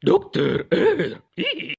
Dokter R. Ih,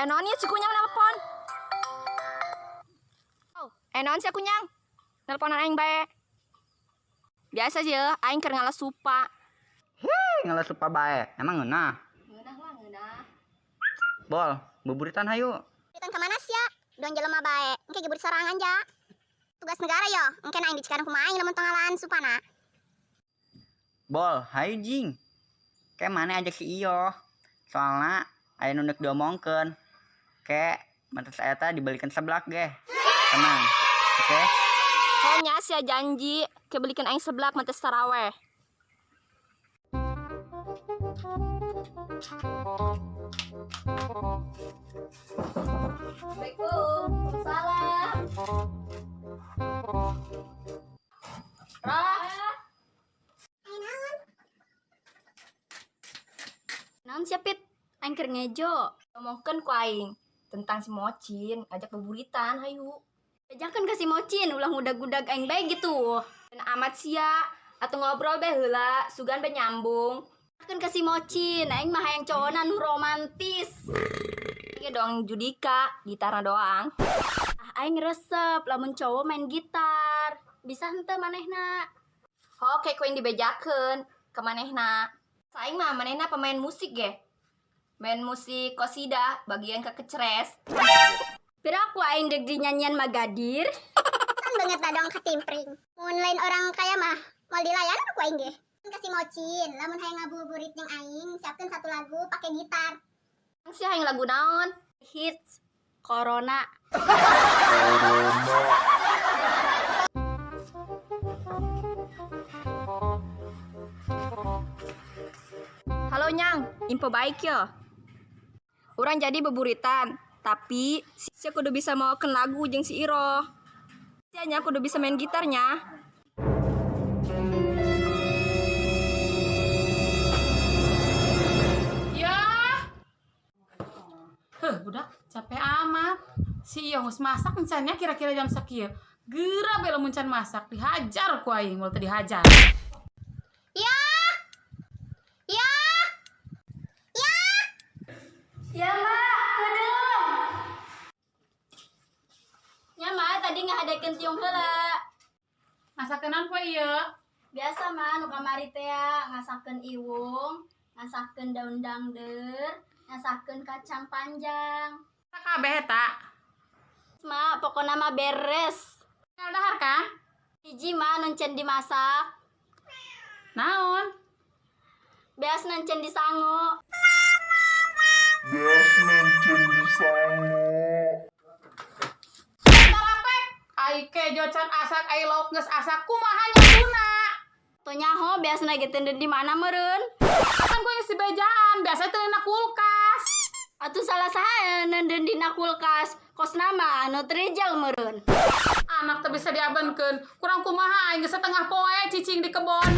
naon ieu si Kunyang nelpon? Oh, naon sia Kunyang? Nelponan aing bae. Biasa sih ya, aing keur ngala supa. Ngala supa bae, emang ngeunah? Ngeunah lah, ngeunah. Bol, buburitan hayu. Buritan ka mana sia? Doan jelema bae. Engke ge burit sorangan ja. Tugas negara yo, engke na aing dicikarang kumaha aing lamun tong ngalaan supana. Bol, hayu jing. Ke mana ajak si Iyo? Soalna aya nu deuk diomongkeun. Ke mantas eta dibelikan seblak ge. Tenang. Oke? Oh nya sia janji, ke belikan aing seblak mantas taraweh. Assalamualaikum. Salam. Rah, Naon sia Pit? Aing keur ngejo. Omongkeun ku aing tentang si Mocin, ajak buburitan hayu. Bejakeun ka si Mocin ulah ngudag-gudag aing bae gitu. Dan amat sia, atuh ngobrol be heula, sugan be nyambung. Bejakeun ka si Mocin, aing mah hayang cowona nu romantis. Ieu doang Judika, gitarna doang. Ah, aing resep lamun cowok main gitar. Bisa henteu manehna? Oke, ku aing dibejakeun ke manehna. Saing mah manehna pemain musik ge. Main musik kosidah bagian kekecres. Piraku aing deuk dinyanyian Magadir. Kan banget na dong katimpring. Mun lain orang kaya mah moal dilayan ku aing ge. Ka si Mocin, lamun hayang ngabuburit jeung aing, siapkeun satu lagu pake gitar. Si hayang lagu naon? Hits Corona. Halo Nyang, info baik yo. Urang jadi beburitan, tapi sia kudu bisa mawakeun lagu jeung si Iro. Sia nya kudu bisa main gitarnya. Ya. Heh, budak capek amat. Si Iyo geus masak encannya kira-kira jam sakieu. Geura bae lamun can masak dihajar ku aing moal teu dihajar. Ya. Ya. Ya. Ya, Mak, kudu. Ya, Mak, tadi ngahadekeun tiung heula. Masakeun naon poe ieu? Biasa, Mak, nu kamari teh ya, ngasakeun iwung, ngasakeun daun dangder, ngasakeun kacang panjang. Sakabeh eta. Mak, pokona mah beres. Tinggal dahar kan? Hiji, Mak, nu can dimasak. Naon? Beas nu can disangu. Beas nu can disangu. Tarapek. Ai kejo can asak, ai lauk geus asak, kumaha nyatuna? Teu nyaho beasna ge teu di mana meureun. Kan gue geus dibejaan, biasa teu dina kulkas. Atuh salah saha neundeun dina kulkas? Kosna mah anu trijal meureun. Anak teu bisa diabenkeun. Kurang kumaha aing geus setengah poe cicing di kebon.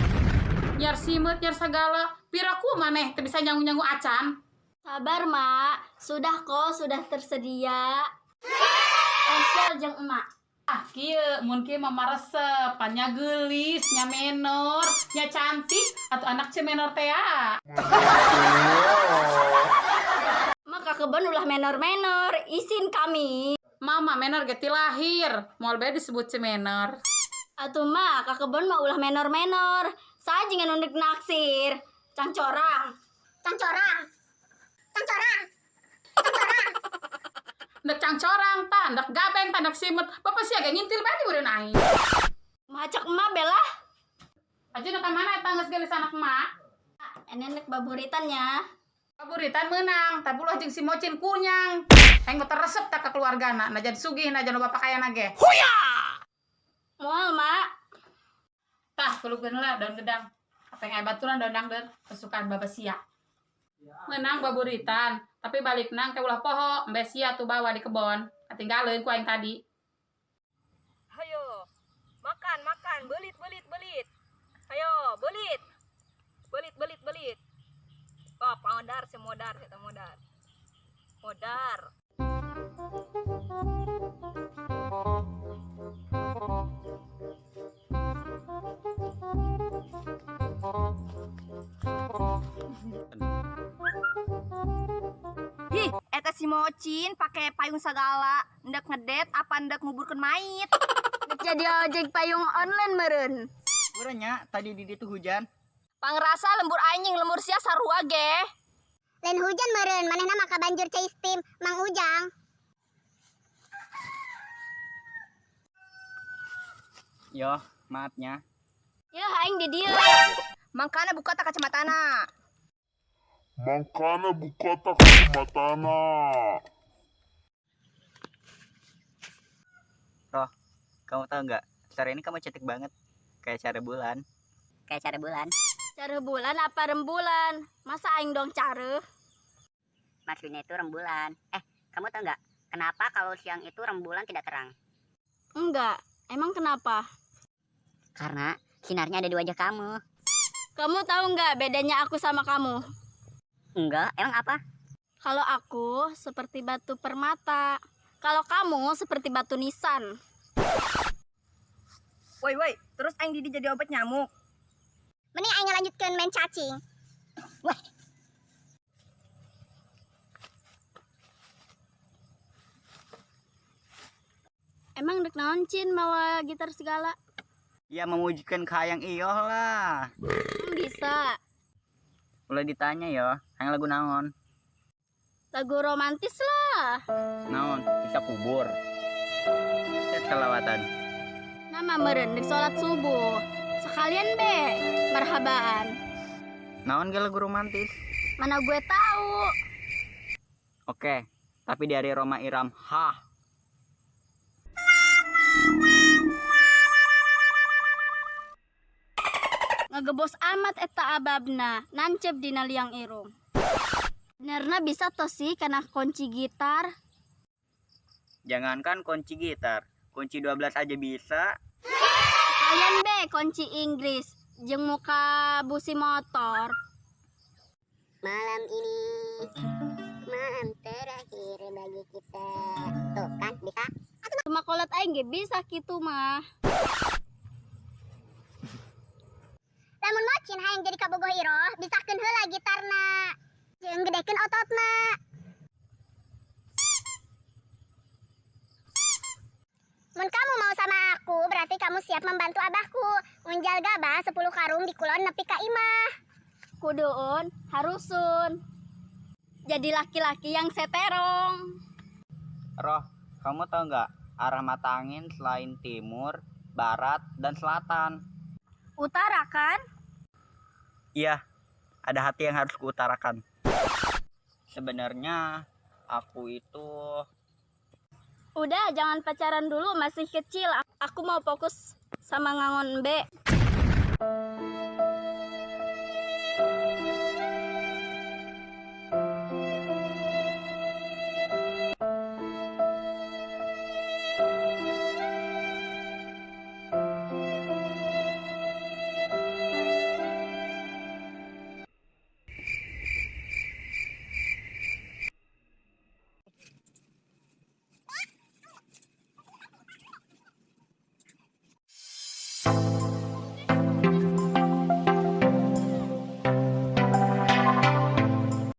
Nyiar simeut, nyiar sagala. Piraku maneh teu bisa nyangu-nyangu acan. Sabar, Mak. Sudah kok, sudah tersedia. Spesial jeung emak. Ah, kieu mun kieu mah resep, nya geulis, nya menor, nya cantik, atau anak ce menor teh ya. Maka kebon ulah menor-menor, isin kami. Mama menor ge ti lahir, moal bae disebut ce menor. Atuh mah ka kebon mah ulah menor-menor. Saha jeung anu deuk naksir. Cangcorang. Cangcorang. Cangcorang. Cangcorang. Ndek cangcorang tah, ndek gabeng tah, ndek simet. Bapak sia ge ngintil bae di beureun aing. Macak emak belah. Aja nu ka mana eta geus geulis anak emak? Enek baburitan ya. Baburitan menang, tapi ulah jeung si Mocin kunyang. Aing mah resep tak ka keluargana, najan sugih najan loba pakaian ge. Moal mak. Tah, kulupkeun heula daun gedang. Apa yang aya baturan daun dangdeur kesukaan Bapak sia. Menang baburitan, tapi balik nang ke ulah poho, embe sia tuh bawa di kebon. Katinggaleun ku aing tadi. Hayo, makan, makan, belit, belit, belit. Hayo, belit. Belit, belit, belit. Oh, modar, si modar, kita modar. Modar. Hi, eta si Mocin pakai payung segala, ndek ngedet apa ndek nguburkeun mayit. Dek jadi ojek payung online meren. Urangnya tadi di ditu hujan. Pangrasa lembur anjing lembur sia sarua ge. Lain hujan meureun, manehna maka banjur cai steam Mang Ujang. Yo, maafnya. Ya aing di dieu. Mangkana buka tak kacamatana. Mangkana buka tak kacamatana. Roh, kamu tahu nggak? Sore ini kamu cantik banget. Kayak cara bulan. Kayak cara bulan. Cara bulan apa rembulan? Masa aing dong cara? Maksudnya itu rembulan. Eh, kamu tahu nggak? Kenapa kalau siang itu rembulan tidak terang? Enggak. Emang kenapa? Karena sinarnya ada di wajah kamu. Kamu tahu nggak bedanya aku sama kamu? Enggak, emang apa? Kalau aku seperti batu permata. Kalau kamu seperti batu nisan. Woi woi, terus aing didi jadi obat nyamuk. Mending aing ngalanjutkeun main cacing. Wah. Emang dek naon Cin mawa gitar segala? Ya mewujudkan kahayang iyo lah. Bisa. Mulai ditanya yo, hayang lagu naon? Lagu romantis lah. Naon? Bisa kubur. Set selawatan. Nama meren dek sholat subuh. Sekalian be, marhabaan. Naon gak lagu romantis? Mana gue tahu. Oke, tapi dari Rhoma Iram. Hah. Ngegebos amat eta ababna, nancep dina liang irung. Benerna bisa toh sih karena kunci gitar. Jangankan kunci gitar, kunci 12 aja bisa. Sekalian be kunci Inggris, jeung muka busi motor. Malam ini malam terakhir bagi kita. Tuh kan bisa? Cuma kolot aing ge bisa kitu mah. Lamun Mocin hayang jadi kabogoh Iroh, bisakeun heula gitarna. Jeung gedekeun ototna. Mun kamu mau sama aku, berarti kamu siap membantu abahku. Ngunjal gabah 10 karung di kulon nepi ka imah. Kuduun harusun. Jadi laki-laki yang seterong. Roh, kamu tahu nggak arah mata angin selain timur, barat, dan selatan? Utara kan? Iya, ada hati yang harus kuutarakan. Sebenarnya aku itu Udah, jangan pacaran dulu, masih kecil. Aku mau fokus sama ngangon B.